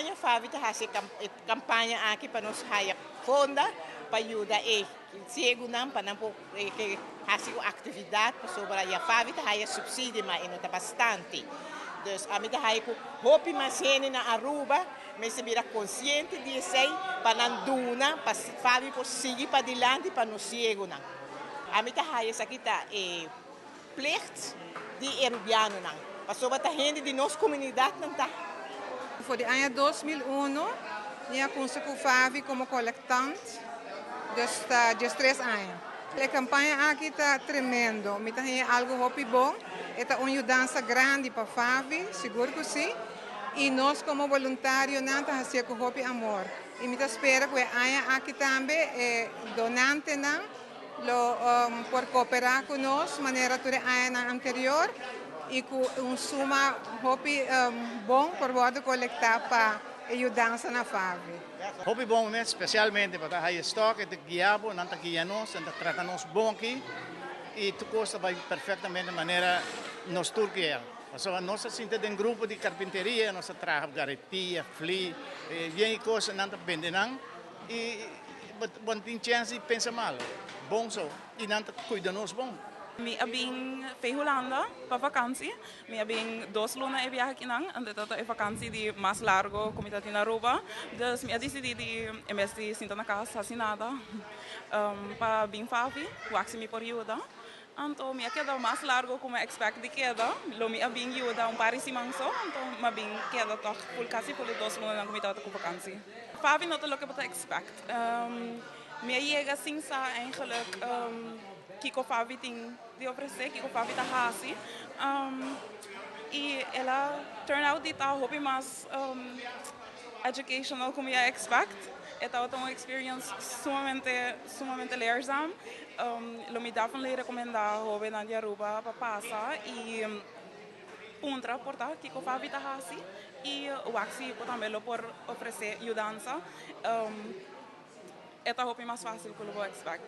Aña FAVI ta hasi e campaña aki pa nos haya fondo pa yuda e ciegonan pa nan por hasi actividad sobre ya FAVI ta haya subsidio, ma no ta bastante. Dus ami ta haya ku hopi mas hende na Aruba mester bira consciente di esey pa nan duna pa FAVI por sigui pa dilanti pa nos ciegonan. Ami ta haya esaki ta e plicht di Arubianonan. Pasobra ta hende di nos comunidad nan ta. For di aña 2001, mi a cuminsa cu FAVI como colectant, dus ta 13 aña. E campaña aki ta tremendo, mi ta algo hopi bon, ta un yudansa grandi pa FAVI, sigur cu si, y nos como voluntario nan ta haci cu hopi amor. Y mi ta spera cu e aña aki tambe, donantenan, lo por coopera cu nos, manera tur aña anterior, y cu un suma hopi bon por wordo colecta pa yudansa na FAVI. Hopi bon mes, especialmente pa haya stock, ta guia bo, nan ta guia nos, nan ta trata nos bon aki, y tur cos ta bay perfectamente manera nos tur kier. So, nos ta sinta den grupo di carpinteria, nos ta traha garetia, fli, bien cos, nan ta bende nan, y bon tin chance di pensa malo. Bon so, y nan ta cuida nos bon. Mi a bin for Hulanda pa vakantie. Mi a bin 2 luna e biaha akinan, anto ta e vakantie di mas largo cu mi ta na Aruba. Dus mi a dicidi di en bes di sinta na cas hasi nada, pa bin FAVI, wak si mi por yuda. Anto mi a keda mas largo cu mi expect di keda. Lo mi a bin yuda un par di siman so, anto m'a bin keda toch full casi full 2 luna ku mi tabata ku vakantie. FAVI no ta loke bo ta expect. Mi a yega sin sa eigenlijk kiko FAVI tin di ofrece, kiko FAVI ta hasi. Y el a turn out di ta hopi mas educational cu mi a expect. E tabata un experience sumamente, sumamente leerzaam. Lo mi definitely recomenda hobennan di Aruba pa pasa y puntra por ta kiko FAVI ta hasi y wak si tambe lo por ofrece yudansa. E ta hopi mas facil cu lo expect.